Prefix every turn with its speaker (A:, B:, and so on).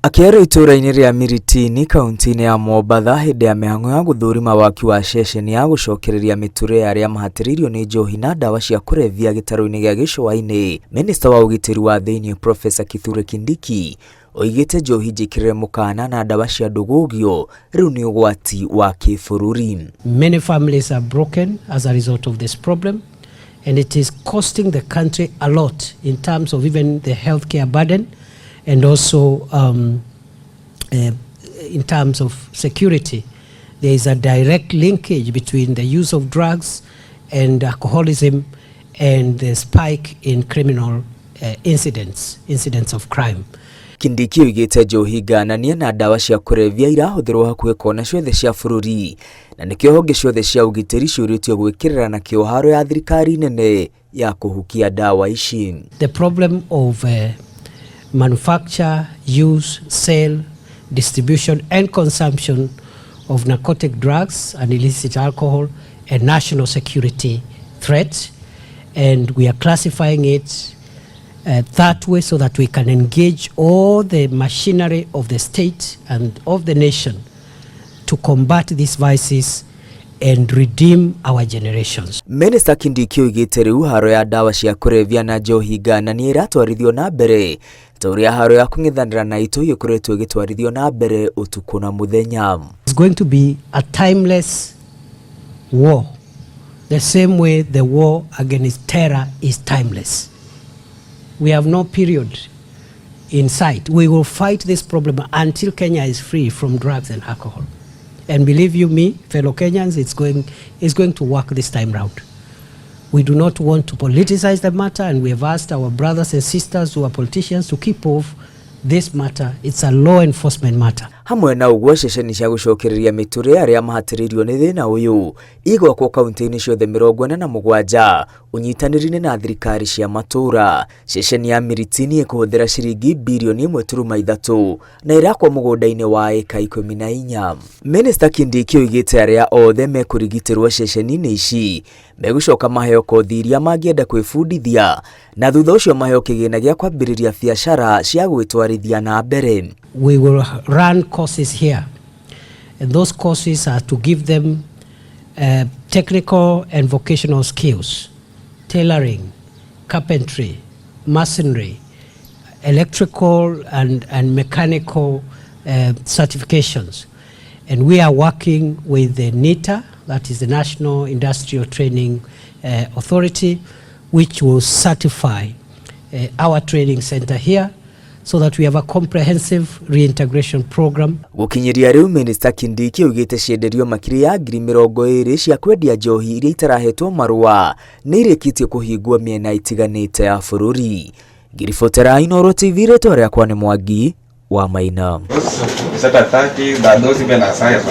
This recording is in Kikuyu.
A: Akĩaria itũũra-inĩ rĩa Miritini kaunti-inĩ ya Mombatha hĩndĩ ya mĩhang'o ya gũthũrima waki wa ceceni ya gũcokereria mĩtũrĩre ya arĩa mahatĩrĩirio nĩ njohi na ndawa cia kũrebia gĩtarũ-inĩ gĩa Gĩcũa-inĩ, Minista wa ũgitĩri wa thĩinĩ Profesa Kithure Kindiki oigĩte njohi njĩkĩrĩre mũkana na ndawa cia ndũgũgio rĩu nĩ ũgwati wa kĩbũrũri.
B: Many families are broken as a result of this problem, and it is costing the country a lot in terms of even the healthcare burden and also in terms of security. There is a direct linkage between the use of drugs and alcoholism and the spike in criminal incidents, incidents of crime.
A: Kindiki oigĩte njohi ngananie na ndawa cia kũrebia irahũthĩrwo hakuhĩ kona ciothe cia bũrũri na nĩkĩo honge ciothe cia ũgitĩri ciũrĩtio gwĩkĩrĩra na kĩo haro ya thirikari nene ya kũhukia ndawa ici.
B: The problem of manufacture, use, sale, distribution and consumption of narcotic drugs and illicit alcohol a national security threat, and we are classifying it that way so that we can engage all the machinery of the state and of the nation to combat these vices and redeem our generations.
A: Minista Kindiki oigĩte rĩu haro ya ndawa cia kũrebia na njohi ngananie ĩratwarithio na mbere ta ũrĩa haro ya kũng'ethanĩra na itoi ĩkoretwo ĩgĩtwarithio na mbere ũtukũ na mũthenya.
B: It's going to be a timeless war, the same way the war against terror is timeless. We have no period in sight. We will fight this problem until Kenya is free from drugs and alcohol. And believe you me, fellow Kenyans, it's going to work this time round. We do not want to politicize the matter, and we have asked our brothers and sisters who are politicians to keep off this matter. It's a law enforcement matter.
A: Hamwe na ũguo, ceceni cia gũcokereria mĩtũrĩre arĩa mahatĩrĩirio nĩ thĩna ũyũ igwakwo kaunti-inĩ ciothe 47 ũnyitanĩri-inĩ na thirikari cia matũũra. Ceceni ya Miritini ĩkũhũthĩra ciringi birioni 1.3 na ĩrakwo mũgũnda-inĩ wa ĩka 14. Minista Kindiki oigĩte arĩa othe mekũrigitĩrwo ceceni-inĩ ici megũcoka maheo kothi iria mangĩenda kwĩbundithia na thutha ũcio maheo kĩgĩna gĩa kwambĩrĩria biacara cia gwĩtwarithia na mbere.
B: We will run courses here, and those courses are to give them technical and vocational skills, tailoring, carpentry, masonry, electrical and mechanical certifications. And we are working with the NITA, that is the National Industrial Training Authority, which will certify our training center here so that we have a comprehensive reintegration program.
A: Gũkinyĩria rĩu, Minista Kindiki oigĩte cienderio makĩria ya 20,000 cia kwendia njohi iria itarahetwo marũa nĩ irĩkĩtie kũhingwo mĩena itiganĩte ya bũrũri. Ngĩribotera Inooro TV, rĩtwa rĩakwa nĩ Mwangi wa Maina.
C: Is that 30 that those even are science.